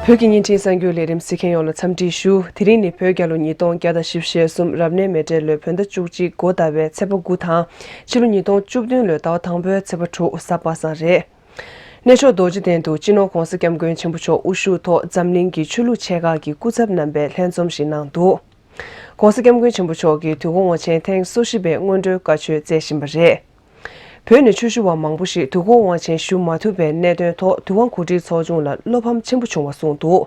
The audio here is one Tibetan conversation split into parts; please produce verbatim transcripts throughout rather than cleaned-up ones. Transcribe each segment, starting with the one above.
བོད་ཀྱི་བརྙན་འཕྲིན་གསར་འགྱུར་ལས་རིམ་གཟིགས་མཁན་ཡོངས་ལ་འཚམས་འདྲི་ཞུ། དེ་རིང་ནི་བོད་རྒྱལ་ལོ་ཉིས་སྟོང་བརྒྱ་དང་བཞི་བཅུ་ཞེ་གསུམ་རབ་གནས་མེ་སྤྲེལ་ལོའི་བོད་ཟླ་བཅུ་གཅིག་འགོ་ཟླ་བའི་ཚེས་པ་དགུ་དང་། ཕྱི་ལོ་ཉིས་སྟོང་བཅུ་བདུན་ལོའི་ཟླ་བ་དང་པོའི་ཚེས་པ་དྲུག་གཟའ་པ་སངས་རེད། གནས་མཆོག་རྡོ་རྗེ་གདན་དུ་སྤྱི་ནོར་༧གོང་ས་༧སྐྱབས་མགོན་ཆེན་པོ་མཆོག་དབུ་བཞུགས་ཐོག་འཛམ་གླིང་གི་ཆོས་ལུགས་ཆེ་ཁག་གི་སྐུ་ཚབ་རྣམ་པས་ལྷན་འཛོམས་ཤིག་གནང་འདུག། ༧གོང་ས་༧སྐྱབས་མགོན་ཆེན་པོ་མཆོག་གིས་དུས་འཁོར་དབང་ཆེན་ཐེངས་སོ་བཞི་པའི་སྔོན་འགྲོའི་བཀའ་ཆོས་སྩལ་བཞིན་པ་རེད། བོད་ནས་ཆོས་ཞུ་བ་མང་པོ་ཞིག་དུས་འཁོར་དབང་ཆེན་ཞུ་མ་ཐུབ་པའི་གནད་དོན་ཐོག་དུས་དབང་གོ་སྒྲིག་ཚོགས་ཆུང་ལ་བློ་ཕམ་ཆེན་པོ་བྱུང་བ་གསུངས་འདུག།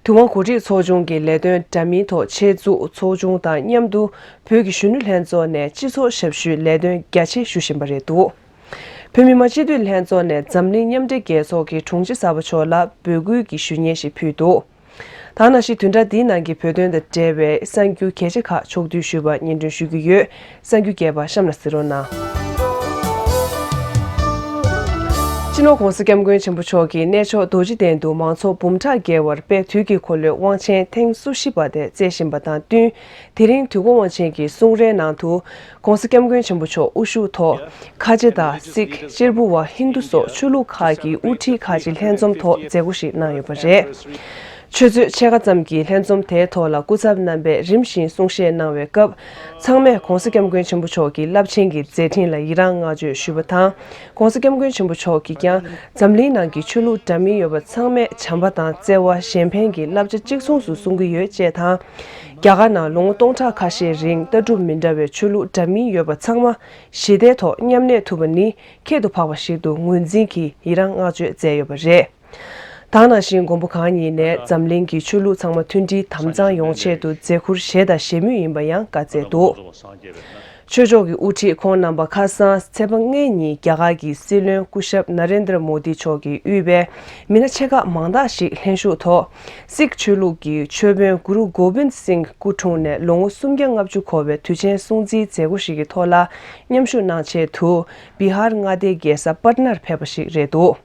དུས་དབང་གོ་སྒྲིག་ཚོགས་ཆུང་གི་ལས་དོན་འདྲ་མིན་ཐོག་ཆེད་འཛུགས་ཚོགས་ཆུང་དང་མཉམ་དུ་བོད་ཀྱི་གཞོན་ནུ་ལྷན་ཚོགས་ནས་སྤྱི་ཚོགས་ཞབས་ཞུའི་ལས་དོན་རྒྱ་ཆེ་ཞུ་བཞིན་པ་རེད་འདུག། བོད་མི་མང་སྤྱི་འཐུས་ལྷན་ཚོགས་ནས་འཛམ་གླིང་མཉམ་འབྲེལ་རྒྱལ་ཚོགས་ཀྱི་དྲུང་ཆེ་གསར་པ་མཆོག་ལ་འབོད་སྐུལ་གྱི་ཞུ་སྙན་ཞིག་ཕུལ་འདུག། ད་ནང་བཞིན་བདུན་ཕྲག་འདིའི་ནང་གི་བོད་དོན་དང་འབྲེལ་བའི་གསར་འགྱུར་གལ་ཆེ་ཁག་ཕྱོགས་བསྡུས་ཞུས་པ་སྙན་སྒྲོན་ཞུ་གི་ཡོད། གསར་འགྱུར་རྒྱས་པ་གཤམ་ལ་གཟིགས་རོགས་གནང་། སྤྱི་ནོར་༧གོང་ས་༧སྐྱབས་མགོན་ཆེན་པོ་མཆོག་གིས་གནས་མཆོག་རྡོ་རྗེ་གདན་དུ་མང་ཚོགས་འབུམ་ཕྲག་བརྒལ་བར་དཔལ་དུས་ཀྱི་འཁོར་ལོའི་དབང་ཆེན་ཐེངས་སོ་བཞི་པ་དེ་སྩལ་བཞིན་པ་དང་བསྟུན། དེ་རིང་དུས་འཁོར་དབང་ཆེན་གྱི་གསུང་རའི་ནང་དུ། ༧གོང་ས་༧སྐྱབས་མགོན་ཆེན་པོ་མཆོག་དབུ་བཞུགས་ཐོག་ཁ་ཆེ་དང་སིག་གཅེར་བུ་བ་ཧིན་དུ་སོགས་ཆོས་ལུགས་ཁག་གི་དབུ་ཁྲིད་ཁག་ཅིག་ལྷན་འཛོམས་ཐོག་མཛད་སྒོ་ཞིག་གནང་ཡོད་པ་རེད། ཆུ་ཚོད་ཕྱེད་ཀ་ཙམ་གྱི་ལྷན་འཛོམས་དེའི་ཐོག་ལ་སྐུ་ཚབ་རྣམ་པས་རིམ་བཞིན་གསུང་བཤད་གནང་བའི་སྐབས། ཚང་མས་༧གོང་ས་༧སྐྱབས་མགོན་ཆེན་པོ་མཆོག་གི་རླབས་ཆེན་གྱི་མཛད་འཕྲིན་ལ་ཡི་རངས་བསྔགས་བརྗོད་ཞུས་པ་དང་། ༧གོང་ས་༧སྐྱབས་མགོན་ཆེན་པོ་མཆོག་གིས་ཀྱང་འཛམ་གླིང་ནང་གི་ཆོས་ལུགས་འདྲ་མིན་ཡོད་པ་ཚང་མས་བྱམས་པ་དང་བརྩེ་བ་གཞན་ཕན་གྱི་བསླབ་བྱ་གཅིག་མཚུངས་སུ་གསུང་གི་ཡོད་ཅེས་དང་། རྒྱ་གར་ནང་ལོ་ངོ་སྟོང་ཕྲག་ཁ་ཤས་རིང་ལྟ་གྲུབ་མི་འདྲ་བའི་ཆོས་ལུགས་འདྲ་མིན་ཡོད་པ་ཚང་མ་ཞི་བདེའི་ཐོག་མཉམ་གནས་ཐུབ་པ་ནི་ཁྱད་དུ་འཕགས་པ་ཞིག་ཏུ་ངོས་འཛིན་གྱིས་ཡི་རངས་བསྔགས་བརྗོད་མཛད་ཡོད་པ་རེད། ད་ག་ནང་བཞིན་མགོན་པོ་གང་ཉིད་ནས་འཛམ་གླིང་གི་ཆོས་ལུགས་ཚང་མ་མཐུན་སྒྲིལ་དམ་གཙང་ཡོང་ཆེད་དུ་མཛད་ཁུར་བཞེས་དང་བཞེས་མུས་ཡིན་པ་ཡང་བཀའ་སྩལ་འདུག། ཆོས་ཕྱོགས་ཀྱི་དབུ་ཁྲིད་ཁོང་རྣམ་པ་ཁ་སང་ཚེས་པ་ལྔ་ཉིན་རྒྱ་གར་གྱི་སྲིད་བློན་སྐུ་ཞབས་ན་རེན་དྲ་མོ་དི་མཆོག་གིས་དབུས་པའི་མི་སྣ་ཆེ་ཁག་མང་དག་ཞིག་ལྷན་ཞུགས་ཐོག་སིག་ཆོས་ལུགས་ཀྱི་ཆོས་དཔོན་གུ་རུ་གོ་བིནད་སིང་སྐུ་འཁྲུངས་ནས་ལོ་ངོ་སུམ་བརྒྱ་ལྔ་བཅུ་འཁོར་བའི་དུས་ཆེན་སྲུང་བརྩིའི་མཛད་སྒོ་ཞིག་གི་ཐོག་ལ་མཉམ་ཞུགས་གནང་ཆེད་དུ་བི་ཧར་མངའ་སྡེའི་རྒྱལ་ས་པཊ་ནར་ཕེབས་པ་ཞིག་རེད་འདུག།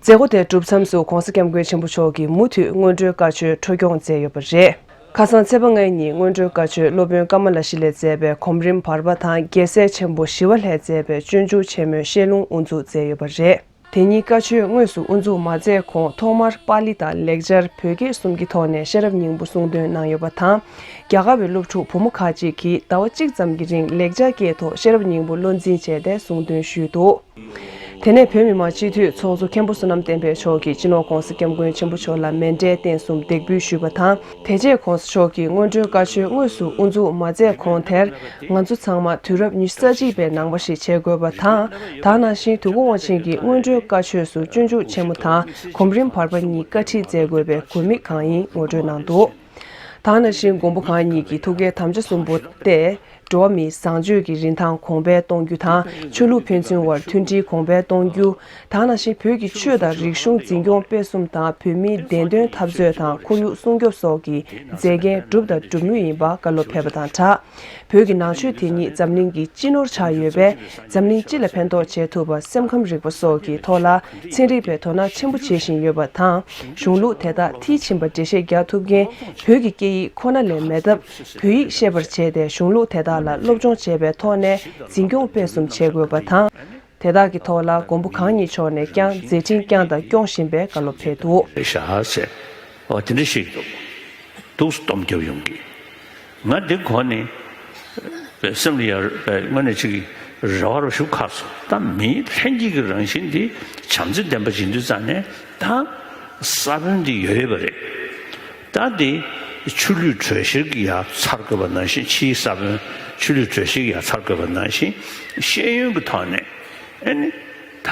མཛད་སྒོ་དེ་གྲུབ་མཚམས་སུ་༧གོང་ས་༧སྐྱབས་མགོན་ཆེན་པོ་མཆོག་གིས་མུ་མཐུད་སྔོན་འགྲོའི་བཀའ་ཆོས་འཕྲོ་སྐྱོང་མཛད་ཡོད་པ་རེད། ཁ་སང་ཚེས་པ་ལྔ་ཉིན་སྔོན་འགྲོའི་བཀའ་ཆོས་སློབ་དཔོན་ཀ་མ་ལ་ཤཱི་ལས་མཛད་པའི་གོམ་རིམ་བར་པ་དང་རྒྱལ་སྲས་ཆེན་པོ་ཞི་བ་ལྷས་མཛད་པའི་སྤྱོད་འཇུག་ཆེན་མོའི་བཤད་ལུང་དབུ་འཛུགས་མཛད་ཡོད་པ་རེད། དེ་ཉིན་བཀའ་ཆོས་དངོས་སུ་དབུ་འཛུགས་མ་མཛད་གོང་ཐོག་མར་པཱ་ལི་དང་ལེགས་སྦྱར་བོད་སྐད་གསུམ་གྱི་ཐོག་ནས་ཤེས་རབ་སྙིང་པོ་གསུང་འདོན་གནང་ཡོད་པ་དང་། རྒྱ་གར་བའི་སློབ་ཕྲུག་བུ་མོ་ཁག་ཅིག་གིས་ཟླ་བ་གཅིག་ཙམ་གྱི་རིང་ལེགས་སྦྱར་སྐད་ཐོག་ཤེས་རབ་སྙིང་པོ་བློ་འཛིན་བྱས་ཏེ་གསུང་འདོན་ཞུས་འདུག། དེ་ནས་བོད་མི་མང་སྤྱི་འཐུས་ཚོགས་གཙོ་མཁན་པོ་བསོད་ནམས་བསྟན་འཕེལ་མཆོག་གིས་སྤྱི་ནོར་༧གོང་ས་༧སྐྱབས་མགོན་ཆེན་པོ་མཆོག་ལ་མཎྜལ་རྟེན་གསུམ་འདེགས་འབུལ་ཞུས་པ་དང་། དེ་རྗེས་༧གོང་ས་མཆོག་གིས་སྔོན་འགྲོའི་བཀའ་ཆོས་དངོས་སུ་དབུ་འཛུགས་མ་མཛད་གོང་དེར་ང་ཚོ་ཚང་མ་དུས་རབས་ཉི་ཤུ་རྩ་གཅིག་པའི་ནང་པ་ཞིག་བྱེད་དགོས་པ་དང་། ད་ག་ནང་བཞིན་དུས་འཁོར་དབང་ཆེན་གྱི་སྔོན་འགྲོའི་བཀའ་ཆོས་སུ་སྤྱོད་འཇུག་ཆེན་མོ་དང་གོམ་རིམ་བར་པ་གཉིས་བཀའ་ཁྲིད་མཛད་དགོས་པའི་དགོས་དམིགས་གང་ཡིན་ངོ་སྤྲོད་གནང་འདུག། ད་ག་ནང་བཞིན་མགོན་པོ་གང་ཉིད་ཀྱི་ཐུགས་ཀའི་དམ་བཅའ་གསུམ་པོ་སྟེ། འགྲོ་བ་མིའི་བཟང་སྤྱོད་ཀྱི་རིན་ཐང་གོང་འཕེལ་གཏོང་རྒྱུ་དང་ཆོས་ལུགས་ཕན་ཚུན་དབར་མཐུན་སྒྲིལ་གོང་འཕེལ་གཏོང་རྒྱུ། ད་ག་ནང་བཞིན་བོད་ཀྱི་ཆོས་དང་རིག་གཞུང་འཛིན་སྐྱོང་སྤེལ་གསུམ་དང་བོད་མིའི་བདེན་དོན་འཐབ་རྩོད་དང་ཁོར་ཡུག་སྲུང་སྐྱོབ་སོགས་ཀྱི་མཛད་འགན་བསྒྲུབས་དང་སྒྲུབ་མུས་ཡིན་པ་བཀའ་སློབ་ཕེབས་པ་དང་སྦྲགས། བོད་ཀྱི་ནང་ཆོས་དེ་ཉིད་འཛམ་གླིང་གི་སྤྱི་ནོར་ཆགས་ཡོད་པས། འཛམ་གླིང་སྤྱི་ལ་ཕན་ཐོགས་བྱེད་ཐུབ་པ། སེམས་ཁམས་རིག་པ་སོགས་ཀྱི་ཐོག་ལ་ཚན་རིག་པས་དོ་སྣང་ཆེན་པོ་བྱེད་བཞིན་ཡོད་པ་དང་། གཞུང་ལུགས་དེ་དག་མཐིལ་ཕྱིན་པ་འགྲེལ་བཤད་རྒྱག་ཐུབ་མཁན་བོད་ཀྱི་སྐད་ཡིག་ཁོ་ན་ལས་མེད་སྟབས། བོད་ཡིག་ཤེས་པར་བྱས་ཏེ་གཞུང་ལུགས་དེ་དག་ལ་སློབ་སྦྱོང་བྱེད་པའི་ཐོག་ནས་འཛིན་སྐྱོང་སྤེལ་གསུམ་བྱེད་དགོས་པ་དང་། དེ་དག་གི་ཐོག་ལ་མགོན་པོ་གང་ཉིད་མཆོག་ནས་ཀྱང་མཛད་འཕྲིན་བསྐྱངས་དང་སྐྱོང་བཞིན་པའི་བཀའ་སློབ་ཕེབས་འདུག། རེད་ཤག་ཟེར། ཨོ་དེ་འདྲ་ཞིག་འདུག། འདུག་སེ་སྡོམ་རྒྱབ་ཡོང་གི། ང་འདི་གོ་ནས་སེམས་ལ་ཡ་དངོས་གནས་ཅིག་རེ་བ་རུ་ཞུ་ཁག་སོང་། ད་མིའི་ལྷན་སྐྱེས་ཀྱི་རང་བཞིན་འདི་བྱམས་བརྩེ་ལྡན་པ་ཡིན་དུས་ཙང་ནས་ད་ས་བོན་འདི་ཡོད་ཡོད་པ་རེད། ད་འདི་ཆུ་ལུད་དྲོད་གཤེར་གྱི་ཡ་ཚར་དགོས་པ་ནང་བཞིན། ཕྱིའི་ས་བོན་ཆུ་ལུད་དྲོད་གཤེར་གྱི་ཡ་ཚར་དགོས་པ་ནང་བཞིན། ཤེས་ཡོན་གྱི་ཐོག་ནས་ཨ་ནི་ད་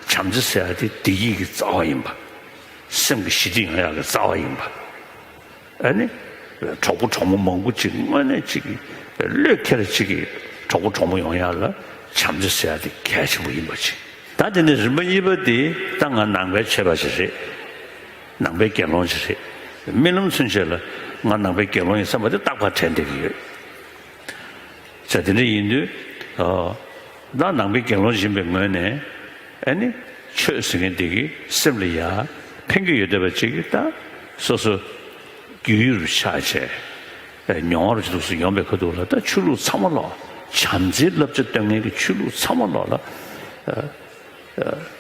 བྱམས་བརྩེ་ཟེར་ཡ་དེ་བདེ་སྐྱིད་ཀྱི་རྩ་བ་ཡིན་པ། སེམས་ཀྱི་ཞི་བདེ་ཡོང་ཡག་གི་རྩ་བ་ཡིན་པ། ཨ་ནི། གྲོགས་པོ་གྲོགས་མོ་མང་པོ་ཅིག་དངོས་གནས་ཅིག་གི་བློས་འཁེལ་ཅིག་གི་གྲོགས་པོ་གྲོགས་མོ་ཡོང་ཡག་ལ་བྱམས་བརྩེ་ཟེར་ཡག་དེ་གལ་ཆེན་པོ་ཡིན་པ་ཅིག། ད་དེ་ནས་རིམ་པ་གཉིས་པ་དེ་ད་ང་ནང་པའི་ཆོས་པ་ཞིག་རེད། ནང་པའི་དགེ་སློང་ཞིག་རེད། རྨི་ལམ་ཚུན་ཆད་ལ་ང་ནང་པའི་དགེ་སློང་ཡིན་བསམ་པ་དེ་རྟག་པར་དྲན་བསྡད་ཀྱི་ཡོད། ཟེར་དེ་འདྲ་ཡིན་དུས། ད་ནང་པའི་དགེ་སློང་ཡིན་པའི་ངོས་ནས་ཨ་ནི་ཆོས་ཟེར་མཁན་དེ་གི་སེམས་ལ་ཡ་ཕན་གྱི་ཡོད་བསྡད་པ་ཅིག་གི་ད་སོ་སོ་རྒྱུས་ཡོད་རུ་ཆགས་བྱས་མྱོང་བ་རུ་ཅིག་འདུག་སེ་ཡོང་པའི་ཁ་ཐུག་ལ། ད་ཆོས་ལུགས་ཚང་མ་ལོག་བྱམས་བརྩེའི་བསླབ་བྱ་སྟོན་མཁན་གྱི་ཆོས་ལུགས་ཚང་མ་ལོག་ལ།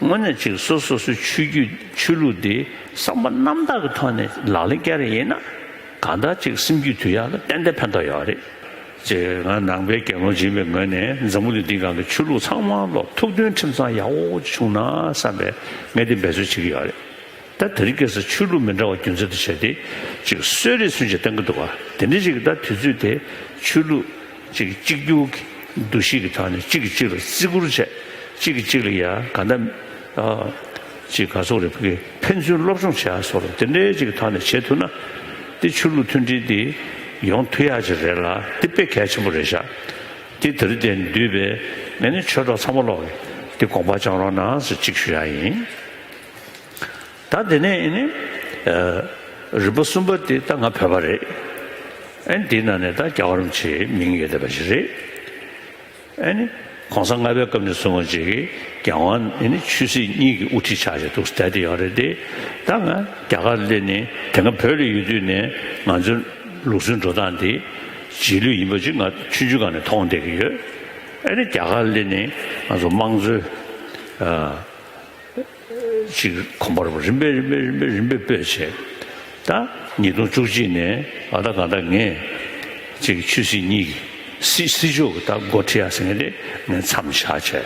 དངོས་གནས་ཅིག་སོ་སོ་སོའི་ཆོས་བརྒྱུད་ཆོས་ལུགས་འདི་བསམ་པ་རྣམ་དག་གི་ཐོག་ནས་ལག་ལེན་བསྐྱལ་རེ་ཡིན་ན། གང་ལྟར་ཅིག་སེམས་རྒྱུད་དུལ་ཡག་ལ་ཏན་ཏན་ཕན་ཐོགས་ཡོད་རེད། ཅེས་ང་ནང་པའི་དགེ་སློང་ཡིན་པའི་ངོས་ནས་འཛམ་བུ་གླིང་འདིའི་སྒང་གི་ཆོས་ལུགས་ཚང་མ་ལོ་ཐུགས་མཐུན་ཁྲིམས་གཙང་ཡག་པོ་བྱུང་ན་བསམ་པའི་ངས་འདི་འབད་རྩོལ་བྱེད་ཀྱི་ཡོད་རེད། ད་དེ་རིང་ཁ་སང་ཆོས་ལུགས་མི་འདྲ་བ་རྒྱུ་མཚན་དུ་བྱས་ཏེ་ཅིག་གསོད་རེས་ཚུན་ཆད་བཏང་གི་འདུག་ག་དེ་འདྲ་ཞིག་གི་ད་དུས་ཚོད་དེ་ཆོས་ལུགས་ཅིག་གཅིག་གྱུར་གྱི་འདུ་ཤེས་ཀྱི་ཐོག་ནས་གཅིག་གིས་གཅིག་ལ་བརྩི་བཀུར་བྱས། གཅིག་གིས་གཅིག་ལ་ཡ་ག་འདྲ་ཅིག་ག་ཚོད་རེ་ཕུག་གི་ཕན་ཚུན་སློབ་སྦྱོང་བྱེད་ཡག་སོགས་ལ་དེ་འདྲའི་ཅིག་གི་ཐོག་ནས་བྱེད་ཐུབ་ན། དེ་ཆོས་ལུགས་མཐུན་སྒྲིལ་དེ་ཡོང་ཐུབ་ཡག་ཅིག་རེད་ལ། དེ་དཔེ་གལ་ཆེན་པོ་རེད་ཤག་དེ་དེ་རིང་དེ་འདུས་པའི་ངས་ནི་ཆོས་གྲོགས་ཚང་མ་ལོག་གི་དེ་དགོངས་པ་བཅངས་རོགས་གནང་ཟེར་གཅིག་ཞུ་ཡག་ཡིན། ད་དེ་ནས་ཨེ་ནི་རིམ་པ་གསུམ་པ་དེ་ད་ང་བོད་པ་རེད། ཨེ་ནི་དེའི་ནང་ནས་ད་རྒྱལ་བ་རིན་པོ་ཆེའི་མིང་ཡོད་བསྡད་པ་ཞིག་རེད། ཨེ་ནི་གོང་ས་ལྔ་པའི་སྐབས་ནས་བཟུང་བ་ཅིག་གི་རྒྱལ་དབང་ཨེ་ནི་ཆོས་སྲིད་གཉིས་ཀྱི་དབུ་ཁྲིད་ཆགས་བྱས་འདུག་བསྡད་དེ་ཡོད་རེད་དེ། ད་ང་རྒྱ་གར་སླེབས་ནས་དེ་སྔ་བོད་ལ་ཡོད་དུས་ནས་ང་ཚོའི་ལུགས་སྲོལ་འགྲོ་སྟངས་དེ་རྗེས་ལུས་ཡིན་པ་ཅིག་ང་ཆུང་ཆུང་སྒང་ནས་མཐོང་བསྡད་ཀྱི་ཡོད། ཨེ་ནི་རྒྱ་གར་སླེབས་ནས་ང་ཚོ་དམངས་གཙོའི་ཅིག་གོམ་པ་རིམ་པས་རིམ་པས་རིམ་པས་རིམ་པས་སྤོས་བྱས། ད་ཉིས་སྟོང་བཅུ་གཅིག་ནས་ཨ་ད་གང་ལྟར་ངས་ཅིག་ཆོས་སྲིད་གཉིས་ཀྱི་སྲིད་སྲིད་ཕྱོགས་ཀྱི་ད་འགོ་ཁྲིད་ཡག་ཟེར་མཁན་དེ་ངས་མཚམས་བཞག་བྱས།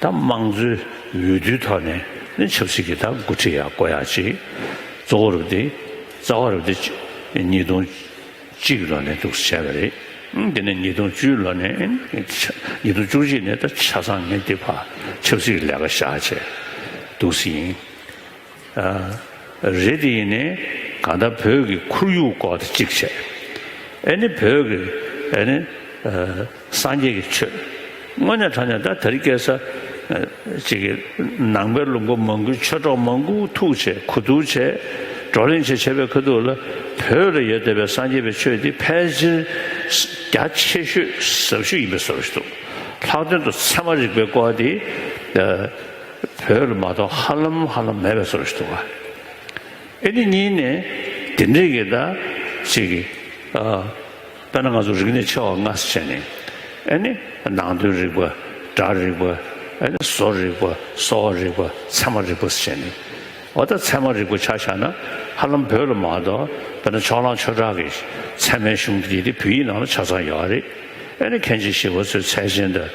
ད་དམངས་གཙོའི་འོས་བསྡུའི་ཐོག་ནས་ནི་ཆབ་སྲིད་ཀྱི་ད་འགོ་ཁྲིད་ཡག་བསྐོ་ཡག་ཅིག་གཙོ་བོ་རུ་དེ་རྩ་བ་རུ་དེ་ཉིས་སྟོང་གཅིག་ལོ་ནས་འདུག་སེ་བྱས་པ་རེད། ཨང་། དེ་ནས་ཉིས་སྟོང་བཅུ་ལོ་ནས་ཆ་ཉིས་སྟོང་བཅུ་གཅིག་ནས་ད་ཆ་ཚང་ངས་འདི་ཕར་ཆབ་སྲིད་ཀྱི་ལས་ཀ་བཞག་བྱས་འདུག་སེ་ཡིན། ཨ། རེད་དེ་ཡིན་ནའི་གང་ལྟར་བོད་ཀྱི་ཁོར་ཡུག་སྐོར་དེ་གཅིག་བྱས། ཨེ་ནི་བོད་ཀྱི་ཨེ་ནི་ཨ་སངས་རྒྱས་ཀྱི་ཆོས། དངོས་གནས་དྲང་གནས་ད་དེ་རིང་ཁ་སང་ཅིག་གི་ནང་པའི་ལུང་པ་མང་པོའི་ཆོས་གྲོགས་མང་པོ་ཐུག་བྱས་གོ་བསྡུར་བྱས་བགྲོ་གླེང་བྱས་བྱས་པའི་ཁ་ཐུག་ལ། བོད་ལ་ཡོད་བསྡད་པའི་སངས་རྒྱས་པའི་ཆོས་འདི་ཕལ་ཆེར་རྒྱ་ཆེ་ཤོས་ཟབ་ཤོས་ཡིན་པའི་བཟོ་འདྲ་ཞིག་འདུག་ལྷག་དོན་དུ་ཚད་མ་རིག་པའི་སྐོར་འདི་བོད་ལ་མ་གཏོགས་ཧ་ལམ་ཧ་ལམ་མེད་པའི་བཟོ་འདྲ་ཞིག་འདུག་ག་ཨེ་ནི་གཉིས་ནས་དེ་འདྲས་ཀྱི་ད་ཅིག་གི་ཨ། དཔེར་ན་ང་ཚོ་རིག་གནས་ཆེ་བ་ལྔ་ཟེར་བྱས་ནས། ཨེ་ནི་ནང་དོན་རིག་པ། སྒྲ་རིག་པ། ཨེ་ནི་བཟོ་རིག་པ། གསོ་བ་རིག་པ། ཚད་མ་རིག་པ་ཟེར་བྱས་ནས། འོ་ད་ཚད་མ་རིག་པ་ཆ་བཞག་ན་ཧ་ལམ་བོད་ལ་མ་གཏོགས་དཔེར་ན་ཕྱོགས་གླང་ཆོས་གྲགས་ཀྱི་ཚད་མའི་གཞུང་དེ་དེ་བོད་ཡིག་ནང་ལ་ཆ་ཚང་ཡོད་རེད། ཨེ་ནི་མཁན་ཆེན་ཞི་བ་འཚོའི་ཚད་ཆེན་དང་།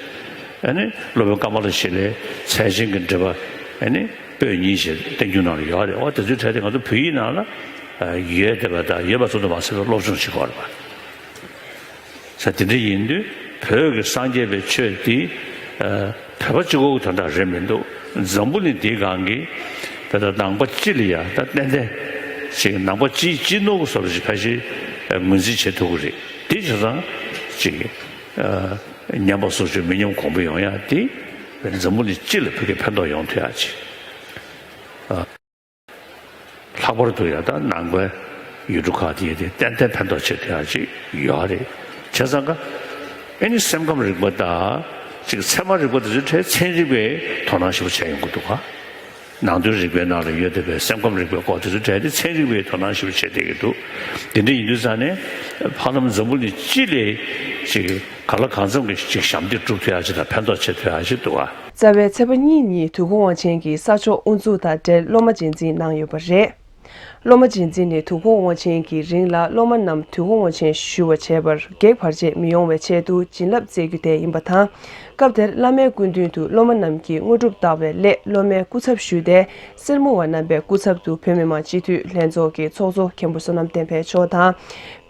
ཨེ་ནི་སློབ་དཔོན་ཀ་མ་ལ་ཤཱི་ལའི་ཚད་ཆེན་གྱི་འགྲེལ་པ་ཨེ་ནི་པོད་གཉིས་ཞེས་བསྟན་འགྱུར་ནང་ལ་ཡོད་རེད། འོ་དེ་ཚོའི་གྲས་དེ་ང་ཚོ་བོད་ཡིག་ནང་ལ་ཡོད་བསྡད་པ་དང་ཡོད་པ་ཙམ་དུ་མ་ཟད་པའི་སློབ་སྦྱོང་བྱེད་དགོས་རེད་པ། ས་དེ་འདྲ་ཡིན་དུས་བོད་ཀྱི་སངས་རྒྱས་པའི་ཆོས་འདི་ཨ་བོད་པ་གཅིག་པོ་གི་དོན་དག་རེད་མི་འདུག་འཛམ་བུ་གླིང་འདིའི་སྒང་གི་བོད་དང་ནང་པ་སྤྱི་ལ་ཡང་ད་ཏན་ཏན་ཅིག་ནང་པ་སྤྱིའི་སྤྱི་ནོར་གྱི་བཟོ་འདྲ་ཞིག་ཕལ་ཆེར་ངོས་འཛིན་བྱེད་ཐུབ་ཀྱི་རེད། དེ་བྱས་ཙང་ཅིག་ཨ་ཉམས་པ་སོར་ཆུད་མི་ཉམས་གོང་འཕེལ་ཡོང་ཡག་དེ་འཛམ་བུ་གླིང་སྤྱི་ལ་ཕ་གིར་ཕན་ཐོགས་ཡོང་ཐུབ་ཡག་ཅིག་ཨ། ལྷག་པར་དུ་ཡང་ད་ནང་པའི་ཡུལ་གྲུ་ཁག་དེ་དེ་ཏན་ཏན་ཕན་ཐོགས་བྱེད་ཐུབ་ཡག་ཅིག་ཡོད་རེད། བྱས་ཙང་ཀ་ཨེ་ནི་སེམས་ཁམས་རིག་པ་དང་ཅིག་ཚད་མ་རིག་པ་དེ་ཚོའི་གྲས་ཚན་རིག་པས་དོ་སྣང་ཞེ་པོ་བྱས་ཡོང་གི་འདུག་ག་ནང་དོན་རིག་པའི་ནང་ལ་ཡོད་བསྡད་པའི་སེམས་ཁམས་རིག་པའི་སྐོར་དེ་ཚོའི་གྲས་དེ་ཚན་རིག་པས་དོ་སྣང་ཞེ་པོ་བྱེད་བསྡད་ཀྱི་འདུག་དེ་འདྲ་ཡིན་དུས་ཙང་ནས་ཧ་ལམ་འཛམ་བུ་གླིང་སྤྱི་ལ་ཅིག་ག་ལ་གང་འཚམ་གྱི་ཅིག་ཞབས་འདེགས་སྒྲུབ་ཐུབ་ཡག་ཅིག་དང་ཕན་ཐོགས་བྱེད་ཐུབ་ཡག་ཅིག་འདུག་ག་རྩ་བའི་ཚེས་པ་གཉིས་ཉིན་དུས་འཁོར་དབང་ཆེན་གྱིས་ས་ཕྱོགས་དབུ་འཛུགས་དང་འབྲེལ་སློབ་མ་རྗེས་འཛིན་གནང་ཡོད་པ་རེད། སློབ་མ་རྗེས་འཛིན་ནི་དུས་འཁོར་དབང་ཆེན་གྱི་རིང་ལ་སློབ་མ་རྣམས་དུས་འཁོར་དབང་ཆེན་ཞུ་བ་བྱས་པར་གེགས་བར་ཆད་མི་ཡོང་བའི་ཆེད་དུ་བྱིན་རླབས་སྩལ་རྒྱུ་དེ་ཡིན་པ་དང་། སྐབས་དེར་བླ་མའི་སྐུ་མདུན་དུ་སློབ་མ་རྣམས་ཀྱིས་དངོས་གྲུབ་བརྟག་པའི་སླད་སློབ་མའི་སྐུ་ཚབ་ཞུས་ཏེ། སེར་མོ་བ་རྣམ་པའི་སྐུ་ཚབ་ཏུ་བོད་མི་མང་སྤྱི་འཐུས་ལྷན་ཚོགས་ཀྱི་ཚོགས་གཙོ་མཁན་པོ་བསོད་ནམས་བསྟན་འཕེལ་མཆོག་དང་།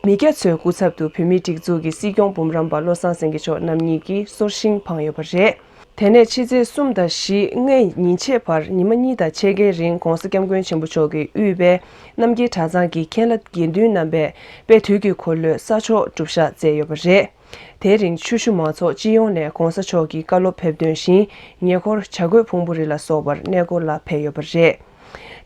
མི་སྐྱ་ཚོའི་སྐུ་ཚབ་ཏུ་བོད་མིའི་སྒྲིག་འཛུགས་ཀྱི་སྲིད་སྐྱོང་འབུམ་རམས་པ་བློ་བཟང་སེང་གེ་མཆོག་རྣམ་གཉིས་ཀྱིས་གསོལ་ཞིང་འཕངས་ཡོད་པ་རེད། དེ་ནས་ཕྱི་ཚེས་གསུམ་དང་བཞི་ལྔའི་ཉིན་ཕྱེད་བར་ཉི་མ་གཉིས་དང་ཕྱེད་ཀའི་རིང་༧གོང་ས་༧སྐྱབས་མགོན་ཆེན་པོ་མཆོག་གིས་དབུས་པའི་རྣམ་རྒྱལ་གྲྭ་ཚང་གི་མཁན་བླ་དགེ་འདུན་རྣམ་པས་དཔལ་དུས་ཀྱི་འཁོར་ལོའི་ས་ཆོག་སྒྲུབ་ཞག་མཛད་ཡོད་པ་རེད། དེའི་རིང་ཆུ་ཤུར་མང་ཚོགས་སྤྱི་ཡོངས་ནས་༧གོང་ས་མཆོག་གི་བཀའ་སློབ་ཕེབས་དོན་བཞིན་ཉེ་འཁོར་བྱ་རྒོད་ཕུང་པོ་རི་ལ་སོགས་པར་གནས་སྐོར་ལ་ཕེབས་ཡོད་པ་རེད།